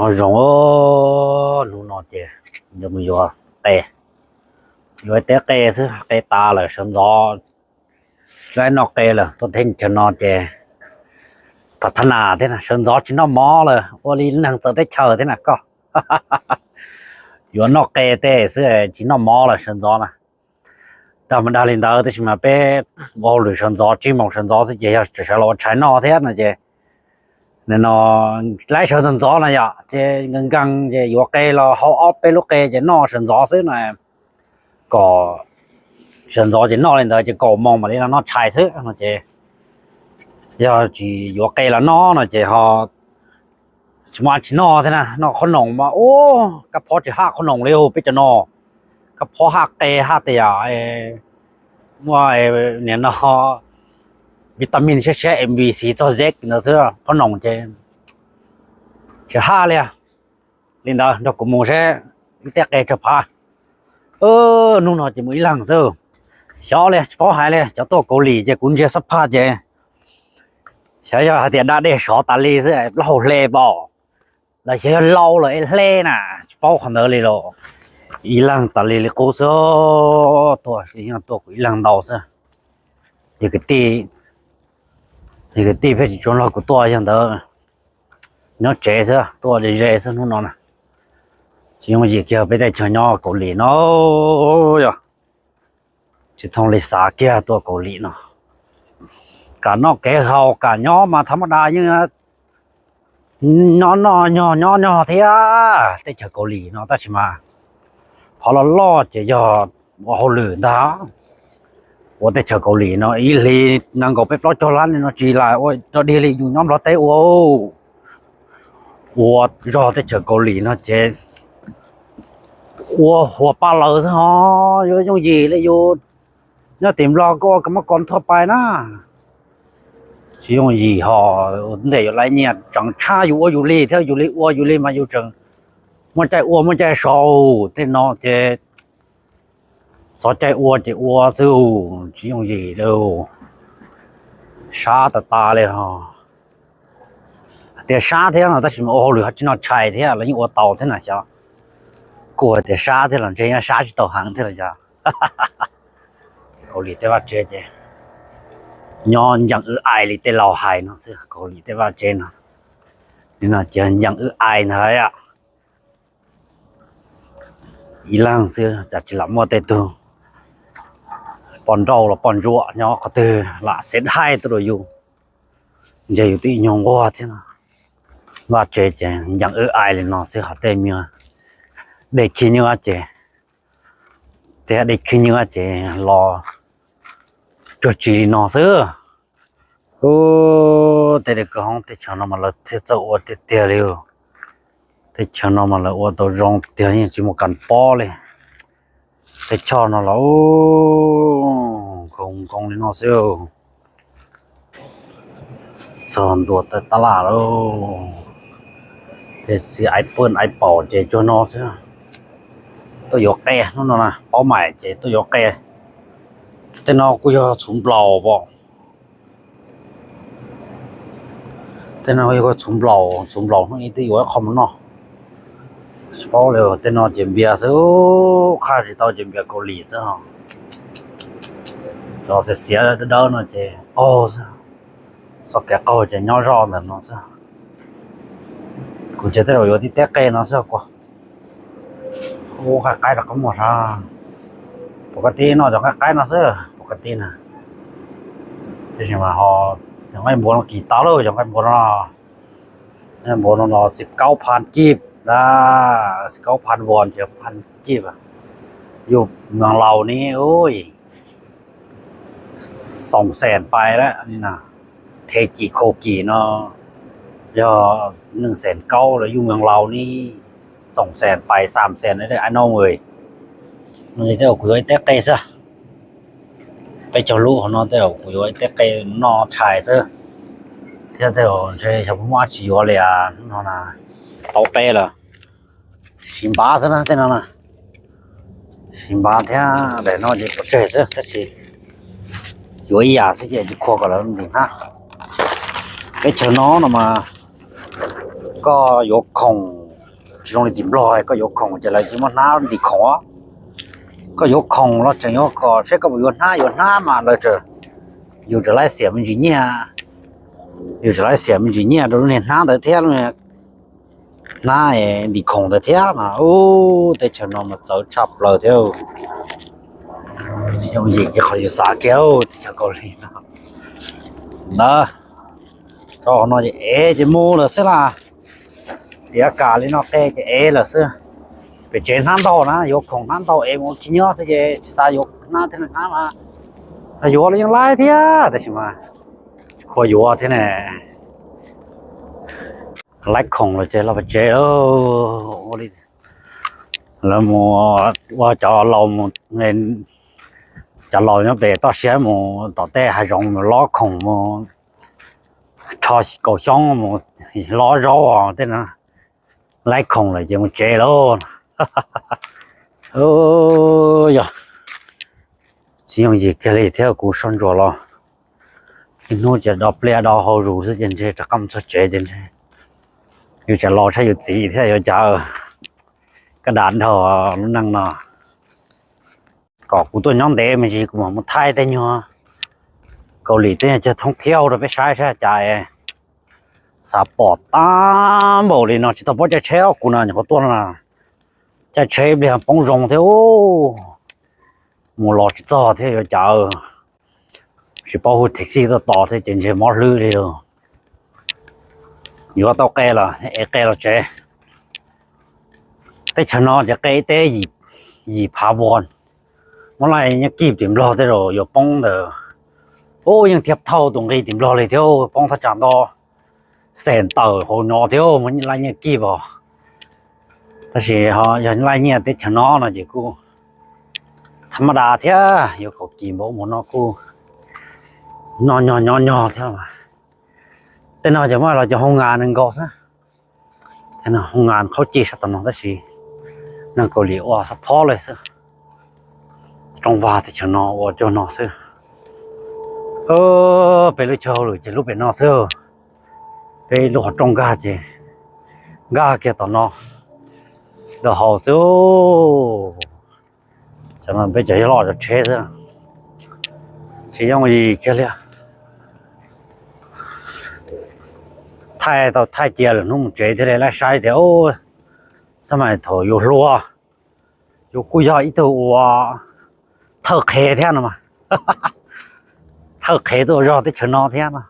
Nyob zoo, hnub no ces yuav mus yuav qe, yuav ib teb qe xwb, qe tas lawm sawv ntxov, tsis noj qe lawm, tuaj teb chaws no ces tham thab nas thiab na, sawv ntxov tsis noj mov lawm, ua li neeg txawv teb chaws thiab na koj. Yuav noj qe tej xwb tsis noj mov lawm sawv ntxov na. Dag mas dag li ntawd tab sis mas peb ua hauj lwm sawv ntxov, tsib moos sawv ntxov xwb ces yog tseem sawv los ua tshais noj thiab no ces, no, laib sawv ntxov ntxov na yom, ces nkees nkees ces yuav qe los hau ob peb lub qe ces noj sawv ntxov xwb na, kom sawv ntxov ces noj li ntawd ces kaum moos mam li los noj tshais xwb no ces, yog tsis yuav qe los noj no ces ho tsis muaj tsis noj thiab na, noj qhob noom mas ub, kab phob tsis haj qhob noom li hu peb cov no, kab phob haj qe haj tias muaj niam no vitamin siab siab A B C txog Z ntawd xwb, qhob noom ces tsis haj li. Li ntawd nrog kuv mus seb ib teb qe tsawg phav. Hnub no ces mus ib leeg xwb, xyov li tsis paub hais li, cov tuaj Kaus Lim ces kuv ntsia xab phaj ces xyov yog hais tias da dej sov tas li xwb plaub hau hle pom, los xyov yog lau lawm es hle na, tsis paub qhov ntawd li los. Ib leeg tas li li qub xwb, tuaj ces yeej tuaj kuv ib leeg ntau xwb. Yog kwv tij, yog kwv tij pheej tsis tshua nrog kuv tuaj yog ntawd nyob tsev xwb, tuaj ze ze xwb hnub no na. Tsis yooj yim kiag peb teb chaws nyob Kaus Lim no, yog tsis thooj li xav kiag tuaj Kaus Lim no. Kam noj kev haus kam nyob mas thav maj da yeej nyob noj nyog nyob nyog thiab teb chaws Kaus Lim no tab sis mas qhov loj loj ces yog ua hauj lwm ntag. Ua teb chaws Kaus Lim no ib hlis nees nkaum peb plaub caug lab li no tsis lam ua rau dig li yus nyob Nplog teb ua. Ua zog teb chaws Kaus Lim no ces ua huas pa lawm xwb ho, yuav yooj yim li yus nyob tim Nplog koj ua kab mob kos thuaj pais na. Tsis yooj yim ho, ua ntej yuav laib nyiaj tseem tshaj yus ua yus li thiab, yus li ua yus li mas yus tseem muaj caij ua muaj caij sau. Tej no ces txog caij ua ces ua xwb, tsis yooj yim li. Sab tas tas li ho. Hais tias sab thiab no tab sis mas ua hauj lwm ho tsis noj tshais thiab los yeej ua tau thiab na xyov. Kuj hais tias sab thiab los ntshe nyob sab tsis tau heev thiab los xyov. Kaus Lim tej vaj tsev ces nyob ncees wb ais li tej laus hais no xwb, Kaus Lim tej vaj tsev no. Nim no ces ncees wb ais ntag. Ib leeg xwb cas tsis lam muaj tej tug poj nrauj los poj ntsuam nyob qhov twg lam xev haij tuaj rau yus, ntshe yus twb ib nyuag nquag thiab no. Vaj tsev ces ncees wb ais li no xwb, ho tej me dej khib nywb ces, tej dej khib nywb ces los cuag tsis li no xwb. Ub, tej dej kawg hoob teb chaws no mas lawv thiaj txawj ua tiag tiag li. Teb chaws no mas lawv ua tau zoo tiag, yeej tsis muaj kas pob li. Tej choj no los nkoos nkoos li no xwb. Txog ntua tab laj lawm, tej xiv aiv paj aiv paum ces cuag no xwb. Tuaj yuav qe hnub no na, paub mais ces tuaj yuav qe. Tej no kuj yog txhuv nplaum pom. Tej no yog txhuv nplaum, txhuv nplaum hnub ib twb yuav ib qho mus noj. Tsis paub li, tej no ces npias xwb, qhaj tsis tau ces npias Kaus Lim xwb. Cov xiav xiav dawb dawb no ces qaug xwb, txoj kev qaug ces nyob zoj ntawm no xwb. Kuv ces tej zaum yuav tib teb qe no xwb kuv. Ub, nqaij qaib rov qab muaj sab, puas koj tib noj cov nqaij qaib no xwb puas koj tib na. Tab sis mas ho cov nqaij npua no kis tau lawm, cov nqaij npua no, nqaij npua no no xib kaub phan kib, xib kaub phan vuas ces phan kib, yus mees laus ni, ub, xoom xees pais lawm. Them cim khaus kis no yog nees xees kaub lawm, yus mees laus ni, xoom xees pais xam xees no. Tej zaum kuv yuav ib teb qe xwb, peb caug lub hauv no tej zaum kuv yuav ib teb qe noj tshais xwb, thiab tej zaum ntshe xyov puas muaj dab tsi yuav li no na. Tau qe lawm, siv npav xwb na tej no na. Siv npav thiab daim no ces pov tseg xwb tab sis yuav ib yam xwb ces tsis khuam kom lawv ntim hnab. Teb chaws no no mas koj yuav khoom Tsis zoo li tim Nplog, koj yuav khoom ces lawv tsis muab hnab ntim khoom. Koj yuav khoom los tseem yuav kom seb koj puas yuav hnab, yuav hnab mas lawv, yus tseem laib xiam me ntsis nyiaj, yus tseem laib xiam me ntsis nyiaj rau lub niag hnab ntawd thiab, lub niag hnab ntim khoom ntawd thiab no. Ub, teb chaws no mas txawv tshaj plaws thiab. Yooj yim kiag qhov yus xav kiag teb chaws Kaus Lim no. Ntawd, tso no ces ev ces mus lawm xwb las. Tiav kam li no qe ces ev lawm xwb. Pem tsev hnab ntau na, yuav khoom hnab ntau ev mus tsis nyob xwb ces tsis xav yuav hnab thiab, hnab mas yuav los yeej laib thiab tab sis mas tsis khuv yuav thiab ne. Laib khoom los ces los pem tsev lawm. Ua li lawv mus ua cov laus, cov laus nyob pem toj siab mus tom tej hav zoov mus lob khoom, mus rho kaum xyoob mus lob zaub tej no. Laib khoom lawm ces mus tsev lauj. Yog tsis yooj yim kiag li thiab, kuv soj ntsuam los ib hnub ces do pliaj do hau zus xwb ces ntshe rov qab mus txog tsev ces ntshe yus tseem laus tshaj yus txiv thiab yuav cas. Kaj dam dhau lub neej no. Kom kuv tuaj nyob ntev me ntsis kuv mam mus thaij tej nyuag Kaus Lim tej nyuag chaw thoob thiab rau peb saib saib cas. Xav pom tag npaum li no tsis tau paub caij tsheb os, kuv na nyuam qhuav tuaj no caij tsheb ib pliag poob zoo thiab. Mus los tsis txog thiab yuav cas. Tsis paub hu taxi tuaj tos thiab ces ntshe mob hlwb li lawm. Yuav tau qe los ev qe los tsev. Teb chaws no ces qe ib teb yim phav vos. Muab laij nyiaj kij tim Nplog tej zaum yuav poob ntawd. Ub, yeej thiab thauj tus nqi tim Nplog li thiab, poob thaj tsam nto xees tawm hauv no thiab muab laij nyiaj kij os. Tab sis yog laij nyiaj teb chaws no no ces kuj thab mab das thiab, yuav kaum kis npaum mus no kuj noj nyog nyob nyog thiab. Tej no ces muab los cov hoo nkas nees nkaus xwb. Hoo nkas qhaub cij sab tom no tab sis neeg Kaus Lim ua xab phob li xwb. Rooj vag teb chaws no ua cuag no xwb. Peb lub chaw hauj lwm ces lub pem no xwb. Peb lub qhov rooj nkag ces nkag kiag tom no rau hauv xwb. Cov no peb cov yog loj cov tsheb xwb, tsis yooj yim kiag li. Thaij tau thaij cia lwm hnub mus tsev thiaj li laib saib tias, xab mais thaum yus hluas, yus kuj yog ib tug ua thawj qhev thiab no mas, thawj qhev tuaj zog teb chaws no thiab no.